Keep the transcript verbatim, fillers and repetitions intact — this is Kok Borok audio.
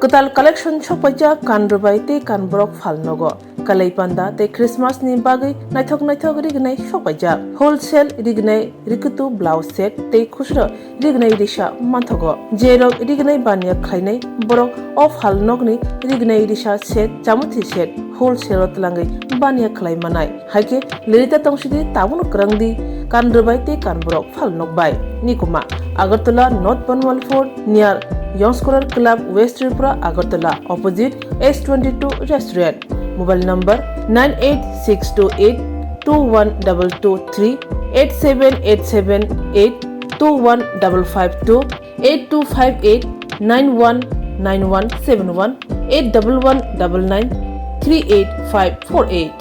Kwtal collection sokpaijak kan rwbai tei kan borok phalnogo. Kalai panda tei Christmas ni bagwi naithok naithok rignai sokpaijak. Wholesale rignai rikutu blouse set tei khusro rignai risa manthogo. Jerok rignai baniya khlainai borok o phalnokni rignai risa set, chamuthi set wholesale o twlangwi baniya khlai manai. Haikhe lerita tongsidi, tabuno kwrwngdi kan rwbai tei kan borok phalnok bai. Nikuma, Agartala North Banwal Fort near Young Scholar Club, West Tripura, Agartala, opposite S twenty-two restaurant. Mobile number nine eight six two eight two one double two three, eight seven eight seven eight two one double five two, eight two five eight nine one nine one seven one, eight double one double nine three eight five four eight.